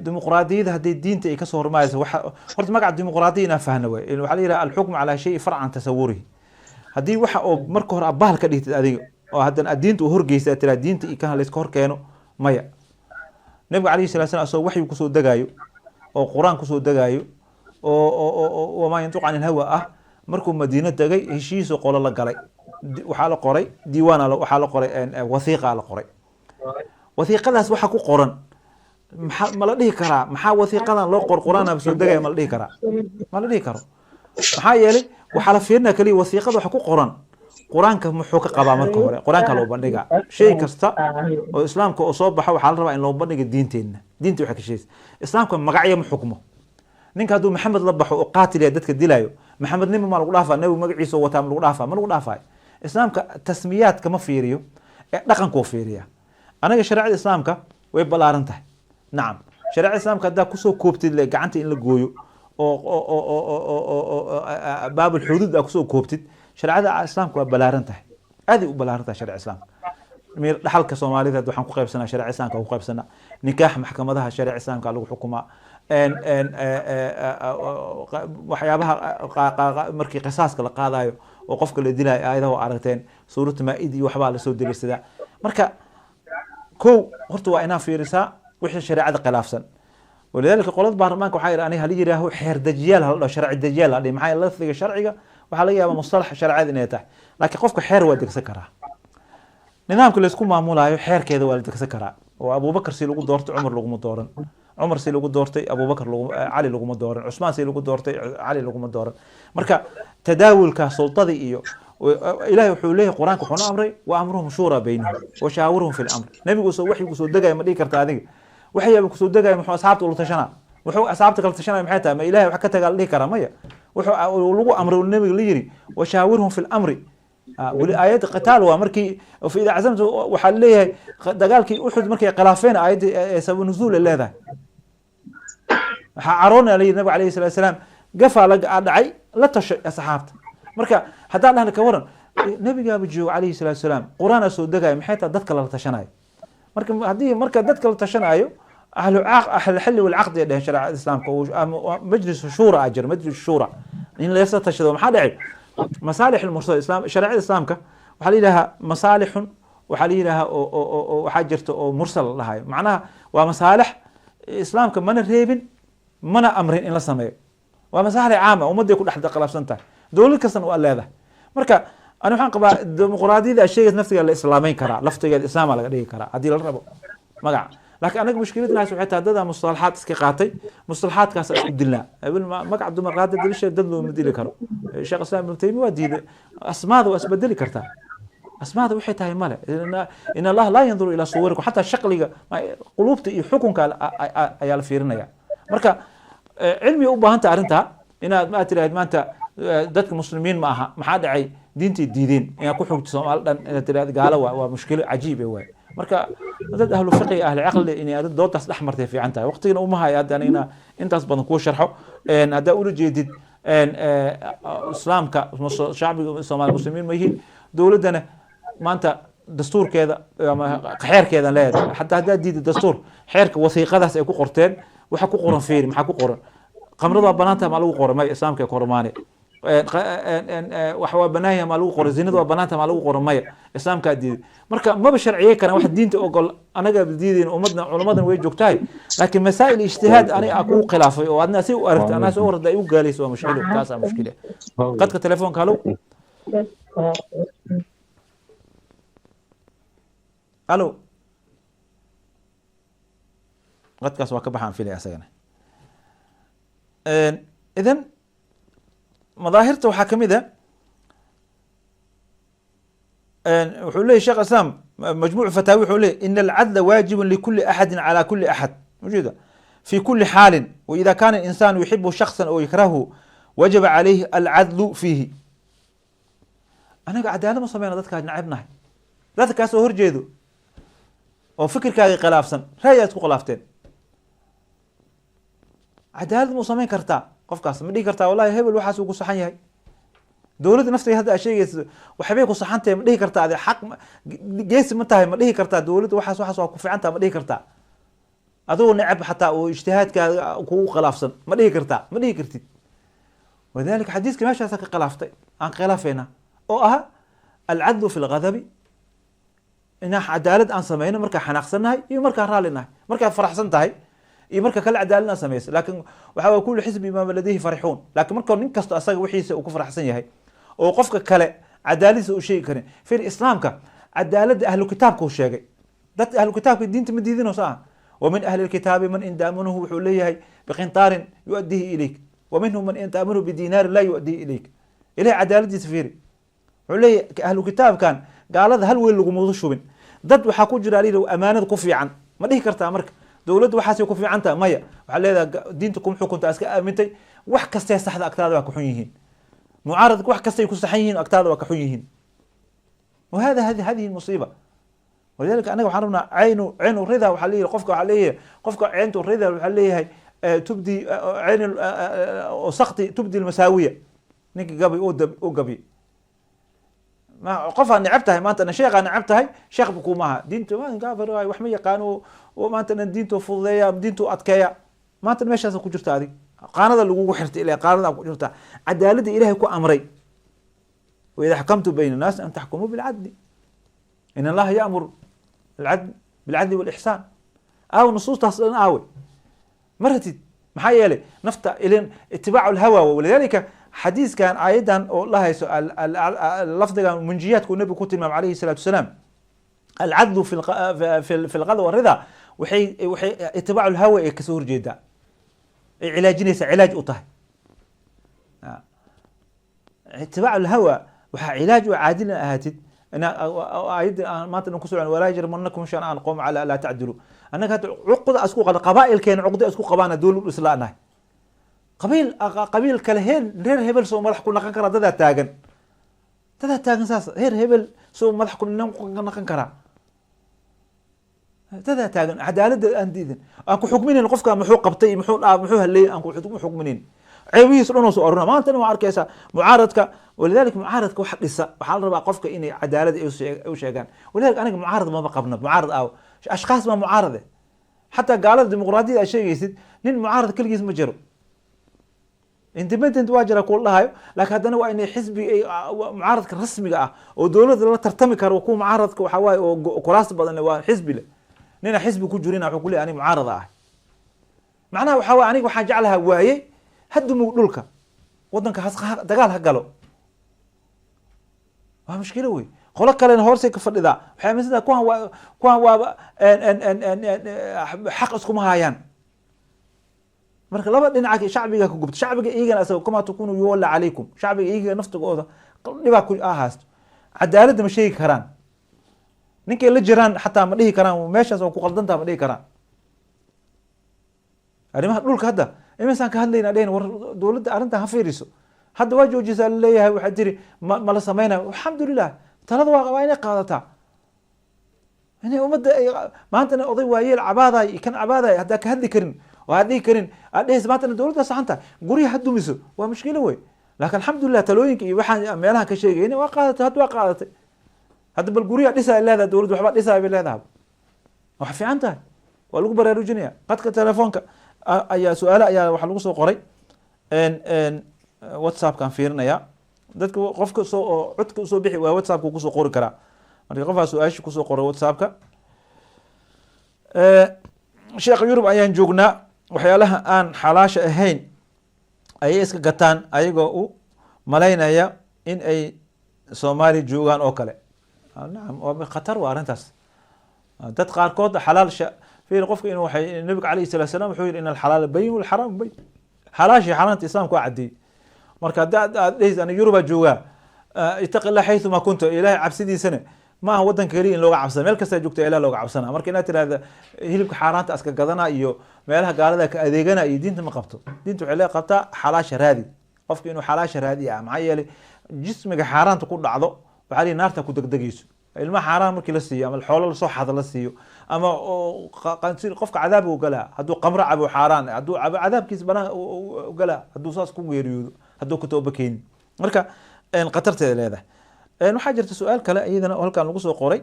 Dimuqraadiyadda haddii diinta ay kasoo hormaayso, waxa horta magaca dimuqraadiya inaan fahna way. Waxaa la yidhaha alxukmu calaa shay farcan tasawurihi. Haddii waxa oo marka hore abaal ka dhigtid adiga oo haddana aad diinta u horgeysa, aad tiraa diinta iyo kan layska hor keeno, maya. Nabiga calayhi salatu salam asagoo waxyu kusoo degaayo oo Qur-aan kusoo degaayo oo wamaa yantiqu can ilhawa ah, markuu Madiino tegay heshiisoo qolo la galay, waxaa la qoray diiwaan, waxaa la qoray wathiiqa la qoray. Wathiiqadaas waxa ku qoran maxaa ma la dhihi karaa? Maxaa wathiiqadan loo qor? Qur-aan soo degaya, ma la dhihi karaa? Ma la dhihi karo. Maxaa yeelay waxaa la fiirinaya kaliya wathiiqada waxa ku qoran, Qur-aanka muxuu ka qabaa. Marka hore Qur-aanka loo bandhigaa. Shay kasta oo Islaamka oo soo baxo waxaa la rabaa in loo bandhiga diinteenna, diinta waxay ka sheegaysa. Islaamka magacyo ma xukmo. Ninka hadduu Maxamed la baxo oo qaatil yahay, dadka dilaayo, Maxamednimo ma lagu dhaafaa? Nabigu magaciisa oo wataa ma lagu dhaafaa? Ma lagu dhaafayo. Islaamka tasmiyaadka ma fiiriyo ee dhaqankuu fiiriya. Anaga shareecada Islaamka way ballaaran tahay. Nacam, shareecada Islaamka haddaa kusoo koobtid le gacanta in la gooyo oo baabul xuduud aa kusoo koobtid, shareecada Islaamka waa ballaaran tahay, aaday u ballaaran tahay shareecada Islaamka. Mir dhaxalka Soomaalida waxaan ku qaybsanaa shareeca Islaamka ku qaybsanaa, nikaax maxkamadaha shareeca Islaamka lagu xukumaa, en en waxyaabaha markii qisaaska la qaadayo oo qofka la dilayo, aayadaha waa aragteen, suuratu Maa-id iyo waxbaa lasoo deliishadaa. Marka kow horta waa inaa fiirisaa wixii shareecada khilaafsan. Walidaalika qolada baarlamaanka waxaa yidhi, aniga hala yidhaaho xeer dejiyaal, hala dhaho sharci dejiyaal hala dhihi. Maxaa yeele lafdiga sharciga waxaa laga yaabaa mustalax sharciyeed inay tahay, laakiin qofka xeer waa degsan karaa. Nidaamka laysku maamulayo xeerkeeda waa la degsan karaa. Oo Abubakar si lagu doortay Cumar laguma dooran, Cumar si lagu doortay Abubakar lagu, Cali laguma dooran, Cusmaan si lagu doortay Cali laguma dooran. Marka tadaawulka sultada iyo Ilahay wuxuu leeyahay Qur-aanka wuxuuna amray wa amruhum shuura baynahum wa shaawirhum fi lamr. Nabigu soo waxyi kusoo degaya, ma dhihi karta adiga waxyaaba kusoo degaya muxuu asxaabta ula tashanaa? Wuxuu asxaabta kala tashanaya maxay tahay? Ma Ilahay wax ka tagaa la dhihi karaa? Maya. Wuxuu lagu amray nabiga la yiri wa shaawirhum fi lamri. Weli aayadda qitaal waa markii fa idaa cazamtu waxaa leeyahay dagaalkii Uxud markay khilaafeen, aayadda sabab nuzuul ay leedahay. Waxaa caroona la yiri nabiga calayhi salaatu wasalaam gafaa la dhacay, la tashay asxaabta. Marka haddaan dhahna ka waran, nabigaaba joogo calayhi salaatu wasalaam, Qur-aanaa soo degaya, maxay tahay dadka lala tashanayo? Marka haddii marka dadka la tashanayo, ahlu ahlu xilli walcaqdi ay dheheen shareecada Islaamka ama majlis shuura aa jira, majlis shuura in laysa tashado. Maxaa dhacay masaalix almursal islaam? Shareecada Islaamka waxaa la yidhahaa masaalixun, waxaa la yidhahaa oo waxaa jirta oo mursal la dhahayo. Macnaha waa masaalix Islaamka mana reebin mana amrin in la sameeyo, waa masaalix caama ummadday ku dhex khilaafsan tahay, dowlad kastana waa leedahay. Marka ani waxaan qabaa dimuqraadiyada aad sheegaysa naftigeeda la islaameyn karaa, laftigeeda Islaama laga dhigi karaa haddii la rabo magaca. Laakiin anaga mushkiladnaas waxay tahay dadaa mustalaxaad iska qaatay, mustalaxaadkaas isku dilnaa. Hebel magac dumar qaada dilisha dad looma dili karo. Sheekh Islaam Ibnu Taymiya waa diiday. Asmaada waa isbedeli kartaa, asmaada waxay tahay male. In Allaha laa yanduru ilaa suwarikum, xataa shaqliga quluubta iyo xukunka ayaa la fiirinaya. Marka cilmiga u baahan tahay arrintaa inaad ma tiraahid maanta dadka muslimiin ma aha, maxaa dhacay, diintay diideen, inaad ku xugto Soomaali dhan inaad tiraahid gaalo waa mushkilo cajiib eh waay. Marka dad ahlu fiqi, ahli caqli inay arrin doodaas dhex martay fiican tahay. Waqtigana uma hayo hadda anigna intaas badan kuu sharxo. Haddaa ula jeedid islaamka, shacbiga Soomaali muslimiin ma yihiin, dowladdana maanta dastuurkeeda ama xeerkeeda leedahay, xataa haddaa diidid dastuur, xeerka wasiiqadaas ay ku qorteen waxa ku qoran fiiri. Maxaa ku qoran? Khamrada waa banaan tahay maa lagu qoray? Maya, islaamka ay kormaane. Wax waa banaan yahay maa lagu qoray? Zinada waa banaan tahay maa lagu qoray? Maya, islaamkaa diiday. Marka maba sharciyey karaan wax diinta ogol, anaga diidayn. Ummadna culamadan way joogtahay, laakiin masaa'il ijtihaad aniga aa kugu khilaafay oo adna si u aragta anaa si u aragta ay u gaalayso, waa mushkilo, taasaa mushkila. Qadka telefoonka, halo halo, qadkaas waa ka baxaan filaya asagana. Idan madaahirta waxaa kamid a, wuxuu leyahy Sheekh Islaam majmuuc fataawi, wuxuu leyahy in alcadla waajibun likuli axadi calى kuli axad ujeeda fi kuli xaalin, waida kana insaan yuxibu shaksa oo yakrahu wajaba calayhi alcadlu fiihi. Anaga cadaalad ma sameyna dadkaa nacibnahay, dadka kaa soo horjeedo oo fikirkaaga khilaafsan, ra'yi aad ku khilaafteen, cadaalad ma u samayn kartaa qofkaas? Ma dhihi kartaa wallahi hebel waxaas uu ku saxan yahay? Dowladda naftiga hadda aad sheegayso waxbay ku saxan tahay, ma dhihi kartaa? Ade xaq geesi ma tahay? Ma dhihi kartaa dowladda waxaas waa ku fiican tahay? Ma dhihi kartaa adigoo necab xataa oo ijtihaadkaaga kugu khilaafsan? Ma dhihi kartaa? Ma dhihi kartid. Walidalika xadiiska meeshaasa ka khilaaftay aan khilaafayna oo ah alcadlu fi lghadabi, inaan cadaalad aan sameyno markaa xanaaqsannahay iyo markaa raalli nahay, markaa faraxsan tahay iyo marka kale cadaalad aan sameyso. Laakiin waxa waye kullu xisbi bima ladayhi farixuun. Laakiin marka nin kasto asaga wixiisa uu ku faraxsan yahay oo qofka kale cadaaladiisa uu sheegi karin. Fir islaamka cadaaladda ahlu kitaabka uu sheegay, dadka ahlu kitaabka diinta ma diidino soo ah. Wamin ahli lkitaabi man in taamunuhu, wuxuu leeyahay, biqintaarin yuaddihi ilayk, waminhum man in taamunuhu bidinaarin laa yuaddihi ilayk. Ilahay cadaaladiisa fiiri, wuxuu leeyahay ahlu kitaabkan gaalada hal weel laguma shubin. Dad waxaa ku jira alayidhi amaanada ku fiican. Ma dhihi kartaa marka dowladda waxaasay ku fiican tahay? Maya, waxaa leedahay diinta kuma xukunta, iska aamintay. Wax kastee saxda agtaada waa ka xun yihiin, mucaaradka wax kastay ku saxan yihiin agtaada waa ka xun yihiin. Wahada hadihi musiiba. Walidalika anaga waxaan rabnaa caynu rida. Waxaa leeyahay qofka, waxaa leeyahay qofka cayntu rida, waxaa leeyahay tubdi cayn sakti tubdi almasaawiya. Ninka gabay uu gabi ma qofaa necab tahay maanta na sheekhaa necab tahay, sheekh ba kuma aha, diinta gaafir waay, wax ma yaqaano oo maanta dhan diintu fududeeya, diintu adkeeya. Maanta meeshaasa ku jirta adig qaanada lagugu xirtay, ilaa qaanada ku jirta cadaaladda Ilaahay ku amray: waida xakamtu bayna annaas an taxkumuu bilcadli, in Allaha yaamur alcadl bilcadli walixsaan. Aaw nusuustaas dhan aawe? Ma ratid. Maxaa yeelay nafta ilin itibaacu lhawa. Walidalika xadiiskan aayadan oo la hayso lafdigan munjiyaadku nabigu ku tilmaamay calayhi salaatu wasalaam, alcadlu fi lqada warida, waxay itibaacu lhawa ay kasoo horjeedaa, ay cilaajinaysaa, cilaaj u tahay itibaacu lhawa. Waxaa cilaaj u caadilin ahaatid aayadda aan maanta dhan ku socon: walaa yajrimanakum shan'aan qowm cala laa tacdilu. Annaga hadda cuqda isku qaba, qabaa'ilkeena cuqda isku qabaana, dowlad islaanahay, qabiil qabiil kale heer reer hebel soo madax ku naqan karaa? Dadaa taagan, dadaa taagan saas, heer hebel soo madax ku naqan karaa? Dadaa taagan cadaaladda aan diidin, aan ku xukminin qofka muxuu qabtay, muxuu dhaa, muxuu haleeyay, aan ku xukminin. Ceebihiisa dhan oo soo aruna maanta dhan waa arkaysaa mucaaradka. Walidalika mucaaradka wax dhisa waxaa la rabaa qofka inay cadaalad ay u sheegaan. Walidalika aniga mucaarad maba qabno. Mucaarad aaw ashkhaas baa mucaarade. Xataa gaalada dimuqraadiyada aad sheegaysid, nin mucaarad keligiis ma jiro. Independent waa jira kula dhahayo, laakiin haddana waa inay xisbi ay mucaaradka rasmiga ah oo dowladda la tartami karo. Kuwa mucaaradka waxaa waaye oo kuraas badan leh waa xisbi leh. Nina xisbi ku jirina wuxuu ku leeyahay aniga mucaarada ah. Macnaha waxaa waaye aniga waxaan jeclahaa waayey hadumug dhulka wadanka dagaal ha galo, waa mushkilo wey. Qolo kalena hoorsay ka fadhidaa, waxay aaminsan tahay kuwan waa kuwan waaba xaq iskuma hayaan. Marka laba dhinaca shacbiga ka gubto, shacbiga iyagana asaga kamaa takunu yuwalla calaykum, shacbiga iyaga naftigooda dhibaa ku haysto. Cadaaladda ma sheegi karaan, ninkay la jiraan xataa ma dhihi karaan meeshaas waa ku qaldantaha, ma dhihi karaan. Arrimaha dhulka hadda imisaan ka hadlayna, dhehen war dowladda arrintan ha fiiriso. Hadda waa joojisaa laleeyahay, waxaa tiri ma la sameynayo. Alxamdulilah, talada waa inay qaadataa, inay ummadda ay maantana oday waayeel cabaadaay kan cabaadaay haddaa ka hadli karin oo aad dhihi karin, aad dhehaysa maantana dowladda saxan tahay, guryaha ha dumiso, waa mushkilo wey. Laakiin alxamdulilah, talooyinka iyo waxaan meelaha ka sheegayna waa qaadatay, hadda waa qaadatay. Hadda bal guryaha dhisaa leedahay dowladda, waxbaa dhisaa bay leedahay, wax fiican tahay, waa lagu baraarujinaya. Qadka telefoonka ayaa su-aale ayaa waxaa lagu soo qoray WhatsAppkaan fiirinaya. Dadka qofka soo oo codka usoo bixi waa WhatsAppka kusoo qori karaa. Marka qofaa su-aasha kusoo qoray WhatsAppka: "Sheekh, Yurub ayaan joognaa, waxyaalaha aan xalaasha ahayn ayay iska gataan ayagoo u malaynaya in ay Soomaaliya joogaan oo kale." Nacam, waa khatar waa arrintaas. Dad qaarkood xalaal fiir qofka inuu waxay nabiga calayhi salatu salaam wuxuu yihi: "In alxalaala bayin walxaraam bayin." Xalaashii xaaraanta Islaamku waa caddeeyey. Marka hadda aad dhehaysa ana Yurubaa joogaa, ittaqi illah xaythuma kunta. Ilahay cabsidiisana ma aha wadanka keliya in looga cabsana, meel kastaa joogta Ilah looga cabsana. Marka inaad tirahda hilibka xaaraanta aska gadana iyo meelaha gaalada ka adeegana iyo diinta ma qabto. Diinta waxay lee qabtaa xalaasha raadi, qofka inuu xalaasha raadi ah. Maxaa yeelay jismiga xaaraanta ku dhacdo waxaa lihi naarta ku degdegayso. Ilmaha xaaraan markii la siiyo ama xoolo lasoo xado la siiyo ama qofka cadaab uu galaa. Hadduu qamro cabo xaaraan, hadduu cabo cadaabkiisa banaan u galaa, hadduu saas ku geeriyoodo, hadduu ka tooba keenin. Marka khatarteeda leedahay. Waxaa jirta su-aal kale iyadana oo halkan lagu soo qoray.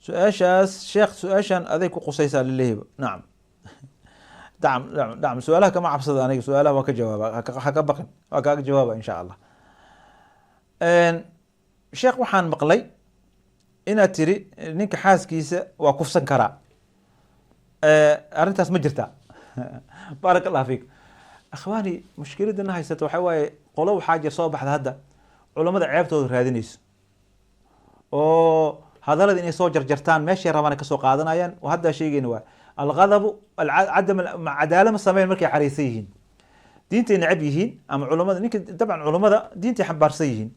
Su-aashaas: "Sheekh, su-aashan aday ku qusaysaa laleeyahay." Nacam, dacam dacam dacam. Su-aalaha kama cabsada aniga, su-aalaha waa ka jawaaba, ha ka baqin, waa kaaga jawaaba insha Allah. "Sheekh, waxaan maqlay inaad tiri ninka xaaskiisa waa kufsan karaa, arrintaas ma jirtaa?" Baaraka Allah fiik. Akhwaani, mushkiladana haysata waxaa waaye qolo waxaa jir soo baxda hadda culamada ceebtooda raadinayso oo hadallada inay soo jarjartaan meeshay rabaan ay kasoo qaadanayaan. Oo hadda sheegayna waa alghadabu cadam cadaala ma sameyn markay xariisan yihiin, diintay necab yihiin ama culamada ninka. Dabcan culamada diintay xambaarsan yihiin.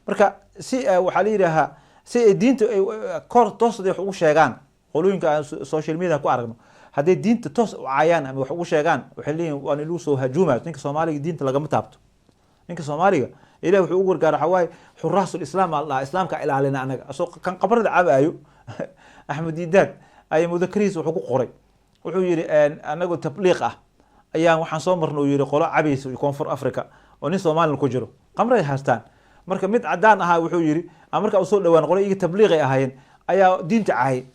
Marka si waxaa la yidhaahaa si ay diinta ay kor toos wax ugu sheegaan, qolooyinka aan social media ku aragno, hadday diinta toos u caayaan ama wax ugu sheegaan, waxay leeyihin waa in lagu soo hajuumayo. Ninka Soomaaliga diinta lagama taabto. Ninka Soomaaliga Ilahi wuxuu ugu gargaar, waxaa waaye xuraasul Islaam aa la dhahaa, Islaamka ilaalina anaga. Asoo kan qabrada cabaayo, Axmed Didaad ayaa mudakarihiisa wuxuu ku qoray, wuxuu yihi anagoo tabliiq ah ayaan waxaan soo marnay, uu yihi, qolo cabaysa Koonfur Africa oo nin Soomaalina ku jiro, qamray haystaan. Marka mid cadaan ahaa wuxuu yihi marka usoo dhawaan qolo iyaga tabliiqay ahaayeen ayaa diinta caayay.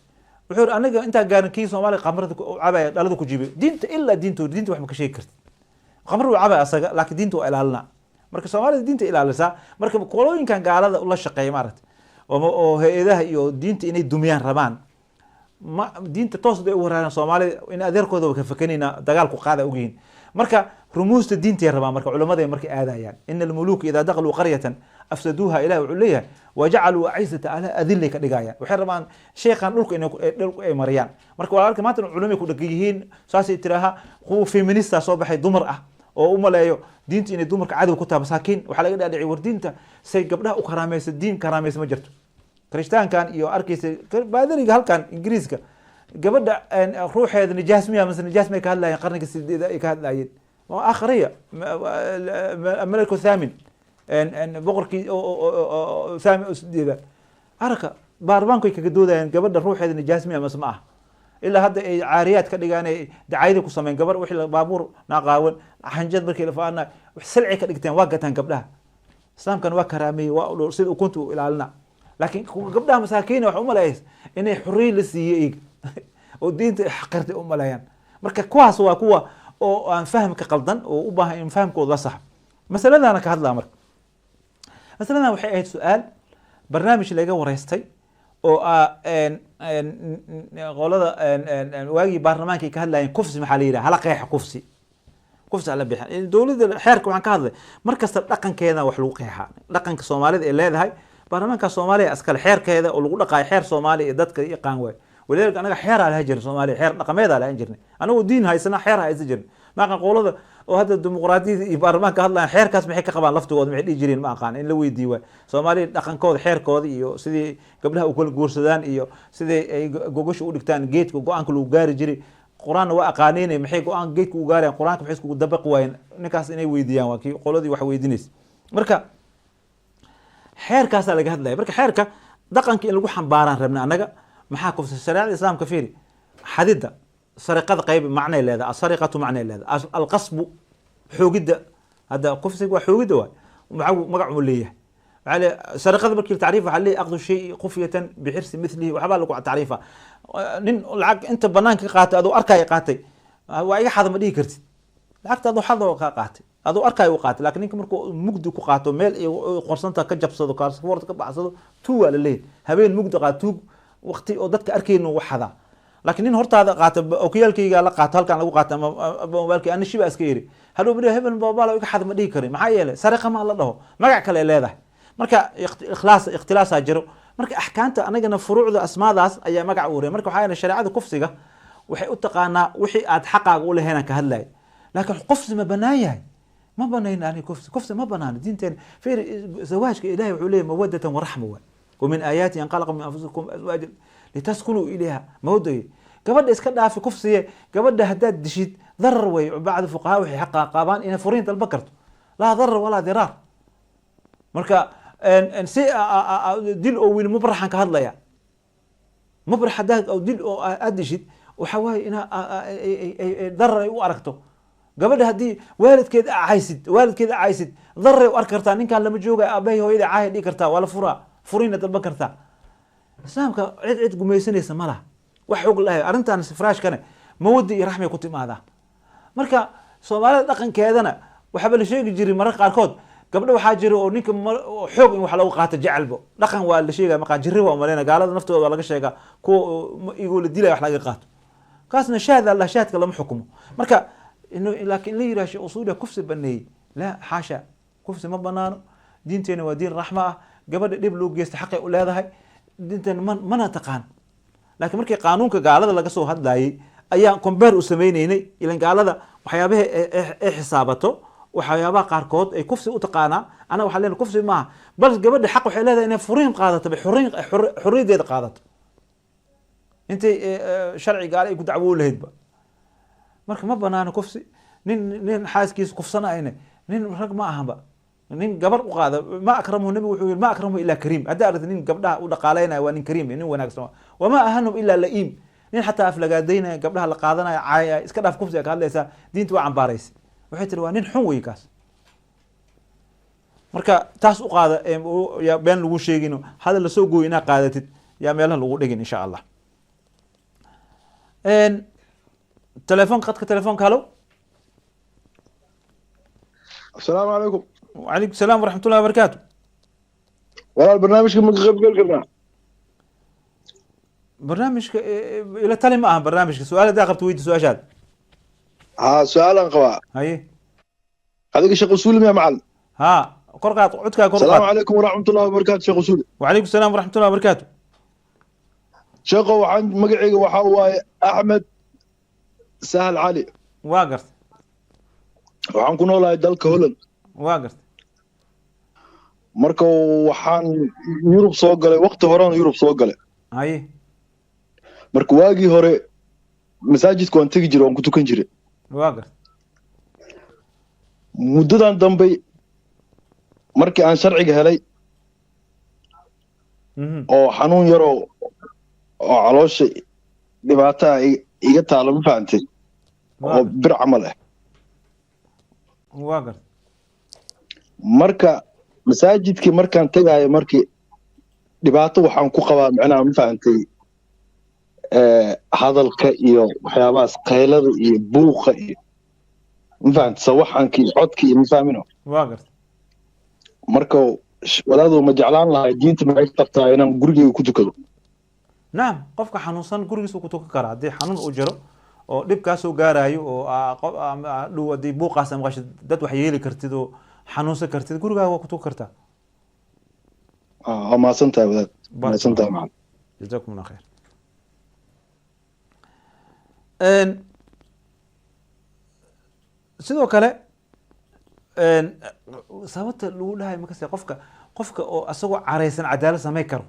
Wuxuu yihi anaga intaan gaarin kii Soomaaliga qamrada cabaya dhalada ku jibay. Diinta ilaa diintooda, diinta wax ma ka sheegi kartid. Qamr uu cabaya asaga, laakiin diinta waa ilaalina. Marka Soomaalida diinta ilaalisaa. Marka qolooyinkan gaalada ula shaqeeya maaragta oo hay-adaha iyo diinta inay dumiyaan rabaan, ma diinta toos bay u waraaraan. Soomaalida in adeerkooda ka fakanayna dagaalku qaada ogyihiin. Marka rumuusta diintay rabaan, marka culamada markay aadayaan: "Ina almuluuka idaa dakhaluu qaryatan afsaduuha." Ilahi wuxuu leeyahay: "Wajacaluu acizzata ahliha adillay" ka dhigayaan. Waxay rabaan sheekhan dhulka inay dhulka ay mariyaan. Marka walaalka maanta culamay ku dhegan yihiin, saasay tiraaha. Kuwa feminista soo baxay, dumar ah oo u maleeyo diinta inay dumarka cadow ku tahay, masaakiin waxaa laga dhaadhiciy war diinta say gabdhaha u karaamaysa. Diin karaamaysa ma jirto. Kirishtaankan iyo arkaysa baadariga halkan Ingiriiska, gabadha ruuxeeda nijaas miya mase nijaas may ka hadlayeen, qarniga sideeda ay ka hadlayeen. Waa akhriya Maliku Thamin, boqorkii Thami sideeda arka, baarlamaanku ay kaga doodayeen gabadha ruuxeeda nijaas miya mase ma ah. Ilaa hadda ay caariyaad ka dhigaan, ay dacayada ku sameyn gabar wixii baabuur naaqaawan xanjad markii la faana silci ka dhigteen, waa gataan gabdhaha. Islaamkan waa karaameeyey, waa sida ukunta u ilaalina. Laakiin gabdhaha masaakiina waxa umaleeya inay xorriye la siiyey iyaga oo diinta xaqirtay u maleeyaan. Marka kuwaas waa kuwa oo aan fahamka qaldan oo u baahan in fahamkooda la saxo. Masaladana ka hadlaa. Marka masaladan waxay ahayd su-aal barnaamij laga wareystay oo ah qolada waagii baarlamaanka ay ka hadlayeen kufsi. Maxaa la yidhaha? Hala qeexa kufsi. Kufsi hala bixin dowladda xeerka. Waxaan ka hadlay mar kasta dhaqankeeda wax lagu qeexaa, dhaqanka Soomaalida ay leedahay. Baarlamaanka Soomaaliya iskale xeerkeeda oo lagu dhaqaayo, xeer Soomaaliya iyo dadka yaqaan waay. Walidaalika anaga xeeraa lahan jirnay, Soomaaliya xeer dhaqameedaa lahan jirnay. Anagoo diin haysana xeer haysan jirnay. Ma aqaan qolada oo hadda dimuqraadiyada iyo baarlamaanka hadlayan xeerkaas maxay ka qabaan laftigooda, maxay dhihi jireen, ma aqaan. In la weydiiyo waay. Soomaaliya dhaqankooda, xeerkooda iyo sidii gabdhaha u kala guursadaan iyo sidii ay gogosha u dhigtaan, geedka go-aanka lagu gaari jiray. Qur-aanna waa aqaaneen, maxay go-aan geedka u gaarayaan? Qur-aanka maxay iskugu dabaqi waayeen? Ninkaas inay weydiiyaan waa kii qoladii wax weydiinaysa. Marka xeerkaasaa laga hadlaya. Marka xeerka dhaqanka in lagu xambaaraan rabna annaga. Maxaa kufsi? Shareecada Islaamka fiiri, xadidda, sariqada qayb macnay leedahay, asariqatu macnay leedahay, alqasbu xoogidda. Hadda kufsiga waa xoogidda waay, magac uu leeyahay. Waxaa leeyahay sariqada markii tacriif, waxaa leeyahay أخذ الشيء خفية بحرز مثله. Waxbaa lagu tacriifa. Nin lacag inta banaanka ka qaatay, aduu arkaya qaatay, waa iga xada ma dhihi kartid. Lacagta aduu xada ka qaatay, aduu arkaayo u qaatay. Laakiin ninka markuu mugdi ku qaato, meel ay qorsanta ka jabsado, kaarsafoorta ka baxsado, tuug waa la leeyahay. Habeen mugdi qaat, tuug. Waqti oo dadka arkayno wax xadaa. Laakiin nin hortaada qaata, okiyaalkayga la qaato, halkan lagu qaato, ama mobailkay, ana shiba iska yiri, hadhow ma hebel mobail iga xada ma dhihi karin. Maxaa yeelay sariqa ma la dhaho, magac kale ay leedahay. Marka ikhlaas ikhtilaasaa jiro. Marka axkaamta anagana furuucda asmaadaas ayaa magac u wareey. Marka waxaa yeelay shareecada kufsiga waxay u taqaanaa wixii aad xaqaaga u lahayn aan ka hadlayay. Laakiin kufsi ma banaan yahay? Ma banayn. Ani kufsi, kufsi ma banaano diinteena. Fiir, zawaajka Ilahay wuxuu leeyahy مودة ورحمة waay. ومن آياته أن خلق من أنفسكم أزواجا لتسكنوا إليها. Mawdaya gabadha iska dhaafi kufsiye, gabadha haddaad dishid darar wey. Bacdi fuqahaa waxay xaqa qabaan inay furiin dalba karto. لا ضرر ولا ضرار. Marka si dil oo wiil mubraxan ka hadlaya, mubrax haddaad dil oo aad dishid, waxa waaye inaa darar ay u aragto gabadha. Haddii waalidkeed acaysid, waalidkeed acaysid, darar ay u arki kartaa. Ninkan lama joogayo, aabahay hooyada caahay dhigi kartaa, waa la furaa, furiina dalban kartaa. Islaamka cid cid gumaysanaysa ma laha, wax xog lahay. Arrintan firaashkane mawadda iyo raxmay ku timaadaa. Marka Soomaalida dhaqankeedana waxaaba la sheegi jiray mararka qaarkood gabdho waxaa jira oo ninka xoog in wax lagu qaato jecelbo. Dhaqan waa la sheegaya, maqaan jirri waa umaleyna. Gaalada naftooda waa laga sheegaa kuwa igoo la dilaya wax laga qaato. Kaasna shaahid allah, shaahidka lama xukumo. Marka laakiin la yidhaha sheekh usuuliya kufsi baneeyey, la xaasha, kufsi ma banaano. Diinteena waa diin raxma ah. Gabadha dhib loo geysta xaqay u leedahay. Diinteena ma mana taqaan. Laakiin markii qaanuunka gaalada laga soo hadlayay ayaan compare u sameyneynay. Ilan gaalada waxyaabaha ay xisaabato, waxyaabaha qaarkood ay kufsi u taqaanaa, anaga waxaan leenahay kufsi maaha. Bal gabadha xaq waxay leedahay inay furiin qaadato, bay xurriyadeeda qaadato intay sharci gaale ay ku dacwoo lahaydba. Marka ma banaano kufsi. Nin xaaskiisa kufsanayne nin rag ma ahanba. Nin gabar u qaada ما أكرمه, nabigu wuxuu yihi ما أكرمه إلا كريم. Haddaa aragta nin gabdhaha u dhaqaaleynaya, waa nin kariim, nin wanaagsan. وما أهانهم إلا لئيم. Nin xataa aflagaadaynaya, gabdhaha la qaadanaya, caaya, iska dhaaf kufsiga ka hadlaysaa, diinta waa cambaaraysa, waxay tiri waa nin xun wey kaas. Marka taas u qaada, yaa been lagu sheegino, hadal lasoo gooyo inaad qaadatid, yaa meelaha lagu dhigin, insha Allah. Telefoon, qadka telefoonka. Halo. Asalaamu calaykum. وعليكم السلام ورحمة الله وبركاته. Walaal, barnaamijka ma ka qayb geli karnaa? Barnaamijka ila tali ma aha barnaamijka. Su-aal haddaa qabto, weydi su-aashaad. Haa, su-aalaan qabaa. Haye. Adiga sheekh usuuli miya, macalin? Haa, kor qaad codkaa, kor asalaamu qaad. calaykum waraxmatullahi wabarakaatu, sheekh usuuli. وعليكم السلام ورحمة الله وبركاته. Sheekho, waxaan magacayga waxaa waaye Axmed Sahal Cali. Waa gartay. Waxaan ku noolahay dalka Holland. Waa gartay. Marka waxaan Yurub soo galay waqti horaan Yurub soo galay. Haye. Marka waagii hore masaajidka waan tegi jiray, waan ku tukan jiray. Waa gartay. Muddadan dambe markii aan sharciga helay oo xanuun yaroo oo caloosha dhibaataa iga taalo, ma fahantay, oo bir camal ah. Waa gartay. Marka masaajidkii markaan tegaayo, markii dhibaato waxaan ku qabaa macnaha, ma fahantay, hadalka iyo waxyaabahaas, qaylada iyo buuqa iyo, ma fahantay, sawaxanka iyo codka iyo, ma fahmino. Waa gartay. Marka wadaadu ma jeclaan lahay, diinta maxay ka qabtaa inaan gurigeyga ku tukado? Nacam, qofka xanuunsan gurigiisa ku tukan karaa haddii xanuun uu jiro. Oo dhib kaa soo gaarayo oo dhow haddii buuqaas maqashid dad wax yeeli kartid oo xanuunsan kartid, gurigaaga waa ku tukan kartaa. Waa mahadsan tahay, wadaad, mahadsan tahay, macalin. Jazakum Allah khair. Sidoo kale sababta lagu dhahay makase qofka oo asagoo caraysan cadaalad samay karo,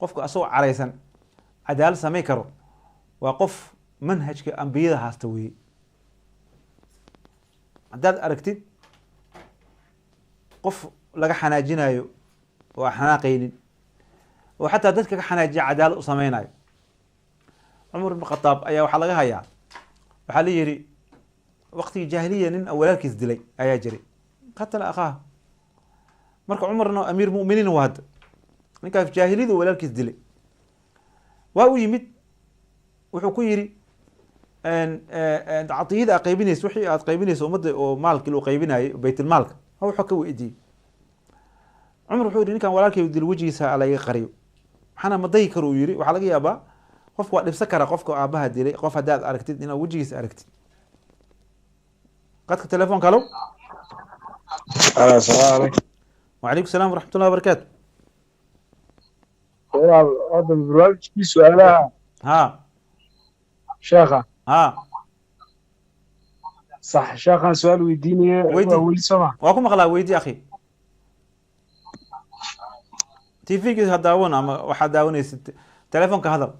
qofka asagoo caraysan cadaalad samay karo waa qof manhajka ambiyada haasta weeye. Haddaad aragtid qof laga xanaajinayo oo aan xanaaqaynin oo xataa dadka ka xanaajiya cadaalad u sameynayo, Cumar ibn Khataab ayaa waxaa laga hayaa, waxaa la yihi waqtigii jaahiliya nin walaalkiis dilay ayaa jiray, qatala akhaah. Marka Cumarna amiir muminiin waa hadda, ninkaas jaahiliyadu walaalkiis dilay waa u yimid, wuxuu ku yidhi cadiyada aad qaybinayso, wixii aad qaybinayso ummadda oo maalkii loo qaybinayay baytilmaalka, wuxuu ka weydiiyey Cumar. Wuxuu yidhi ninkan walaalkay dil wejigiisa ala iga qariyo, maxaana ma dayi karo, uu yidhi. Waxaa laga yaabaa qofka waa dhibsan kara qofka aabaha dilay, qof haddaad aragtid inaad wejigiisa aragtid. Qadka telefoonka, halo. Asalaamu calaykum. Wacalaykum salaam waraxmatullahi wabarakaatu. Walaal, hadda barnaamijkii su-aalaha sheekha? Ha. Sax, sheekhaan su-aal weydiinaya. Weydii. Waa weli soo ma? Waa ku maqlaa, weydii akhi. TV-giisa ha daawan ama waxaad daawanaysid, telefoonka hadal.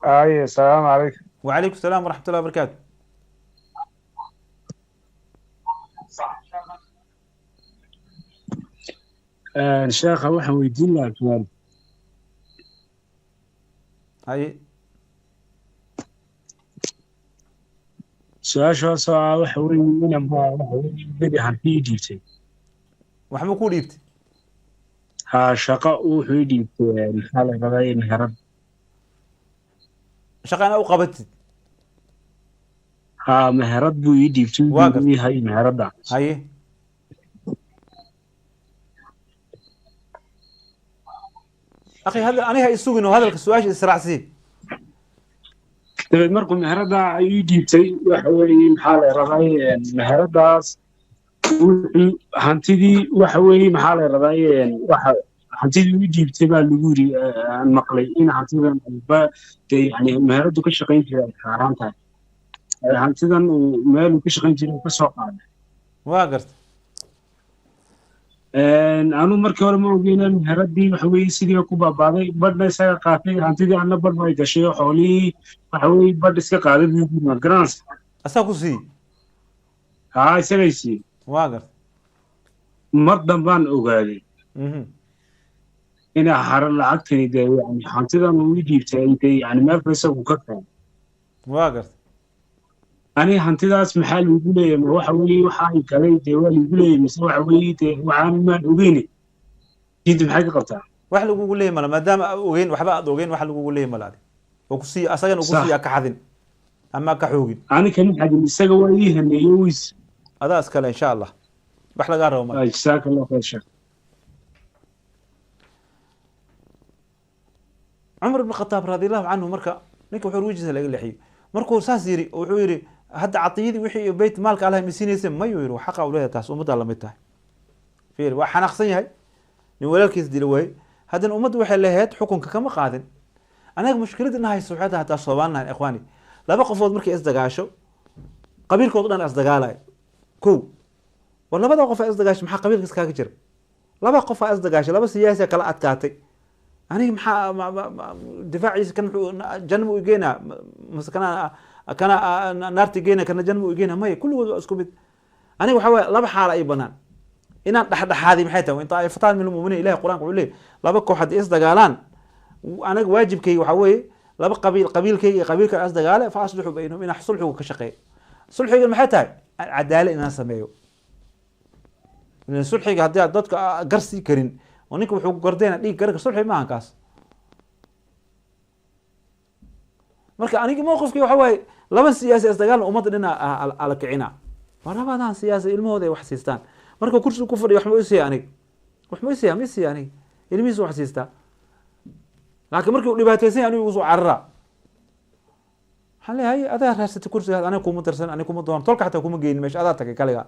Aye, asalaamu calaykum. Wacalaykum salaam waraxmatullahi wabarakaatu. Sheekha waxaan weydiin lahaa su-aal. Haye. Su-aashaasoo ah waxa weeye inan baa waxa weeye beri hanti ii dhiibtay. Waxma ku dhiibtay? Haa, shaqo wuxuu ii dhiibtay, maxaa la rabaa, meherad. Shaqa inaa u qabatid? Haa, meherad buu ii dhiibtay. Waa wuxuu gartay. Ii hay meheradda. Haye akhi, hadal aniga ha isugin oo hadalka su-aasha israacsii. Dabeed markuu meheradda ii dhiibtay, waxa weeye maxaa la rabaa, meheradaas wuxuu hantidii waxa weeye maxaa la rabaa, waxa hantidii ii dhiibtay baa lagu yiri, aan maqlay in hantidan ba dee yani meheradu ka shaqayn jiray ay xaaraan tahay. Hantidan uu meel uu ka shaqayn jiray uu ka soo qaaday. Waa gartay. Anu markii hore ma ogeyna, meheradii waxa weeye sidii ku baabaaday, badhna isaga qaatay hantidii, anna badh bay gashay oo xoolihii waxa weeye badh iska qaaday buu yiri, ma garanaysa? Asaa ku siiyey? Haa, isagay siiyey. Waa gartay. Mar dambaan ogaaday inaa haro lacagtani dee yani hantidan uu ii dhiibtay ay dee yani meel kale isagu ka keenay. Waa gartay. Ani hantidaas maxaa liigu leeyahay? Ma waxa weeye waxa ay galay dee waa liigu leeyahay, mise waxa weeye dee waxaan maan ogeyne, diinta maxay ka qabtaa? Wax lagugu leeyahy mala, maadaama aad ogeyn, waxba aad ogeyn, wax lagugu leeyahy mala adi oo ku siiya asagana uu ku Sax. siiya ka xadin ama ka xoogin. Ani kama xadin, isaga waa ii haneeyey wiis. Adaa iskale, insha Allah, wax lagaa rabo male. Jazaaka Allah khayr, sheekh. Cumar ibn Khataab radiallahu canhu, marka ninka wuxuu wejigiisa laga leexiyey markuu saas yiri, wuxuu yidhi hadda cadiyadii wixii beyt maalka Allah ma siinaysa? Mayuu yidhi, xaqa u leeyahay, taas ummaddaa lamid tahay. Fiir, waa xanaaqsan yahay, nin walaalkiis dila waayey, haddana ummaddu waxay lahayd xukunka kama qaadin. Anaga mushkiladda ina hayso waxay tahay hataa Soomaalinahan, ikhwaani, laba qofood markay isdagaasho qabiilkood o dhan isdagaalayo. Kow, war labada qof aa isdagaasho, maxaa qabiilka iskaaga jira? Laba qof aa isdagaashay, laba siyaasi kala adkaatay, aniga maxaa difaaciisa? Kan muxuu janna mu igeynaa mase kana naarta igeynaa, kana janna mu igeynaa? Maya, kulligood waa isku mid. Aniga waxaa waye laba xaala ay banaan inaan dhexdhexaadi. Maxay tahay? In taa'ifataan min almu'miniin, Ilahi qur-aanka wuxuu leeyahy laba koox haddii isdagaalaan, anaga waajibkayga waxaa weeye laba qabiil, qabiilkayga iyo qabiilka isdagaale, fa aslixuu baynahum, inaan sulxigu ka shaqeeyo. Sulxiga maxay tahay? Cadaala inaan sameeyo. Sulxiga haddii aad dadka garsii karin oo ninka wuxuu gardayna dhiig garka, sulxi maahan kaas. Marka aniga mowqifkii waxa waaye laba siyaasi isdagaalna ummadda dhina ala kicina. Waa labadan siyaasi ilmahooda ay wax siistaan. Marka kursiga ku fadhiyo wax ma isiiya aniga, wax ma isiiya, ma isiiya aniga, ilmihiisa wax siistaa, laakiin markii uu dhibaataysan yahay anigu igu soo cararaa. Waxaan leeyahay adaa raadsatay kursigaas, aniga kuma darsan, aniga kuma doonan, tolka xataa kuma geynin meesha, adaa tagay kaliga.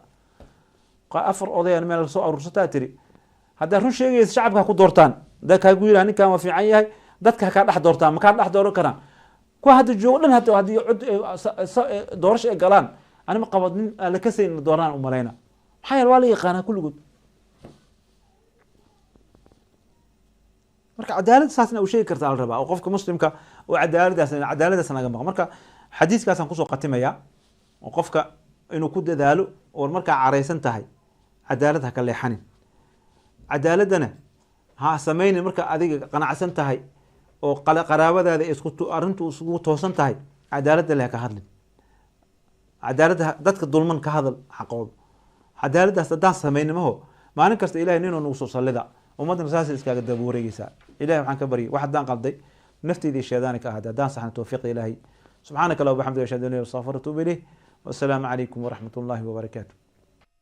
Afar odayaan meel soo aruursataa tiri. Haddaa run sheegaysa, shacabka ha ku doortaan. Haddaa kaagu yidhaha ninkan waa fiican yahay, dadka ha kaa dhex doortaan, ma kaa dhex dooran karaan kuwa hadda joogo dhan. Hadda haddii cod doorasho ay galaan, anima qabo nin aan la kasayn la dooraan umalayna. Maxaa yeele waa la yaqaanaa kulligood. Marka cadaalad saasna uu sheegi kartaa la rabaa, oo qofka muslimka oo cadaaladaas naga maqan. Marka xadiiskaasaan kusoo qatimaya oo qofka inuu ku dadaalo oo markaa caraysan tahay cadaalad ha ka leexanin, cadaaladana ha sameynin marka adiga qanacsan tahay oo qaraabadaada isku arrintu isugu toosan tahay. Cadaaladda leh ka hadlin, cadaaladda dadka dulman ka hadal xaqooda. Cadaaladdaas haddaan sameynin maho, maalin kasta Ilahay ninuu nagu soo sallida, ummaddana saasay iskaaga daba wareegeysaa. Ilahay waxaan ka baryay, wax haddaan qalday nafteyda iyo shaydaani ka ahaatay, haddaan saxna tawfiiqda Ilaahay. Subxaanaka allahuma bixamdika, ashhadu an la ilaha illa anta, astaghfiruka wa atuubu ilayh. Wassalaamu calaykum waraxmat ullahi wabarakaatu.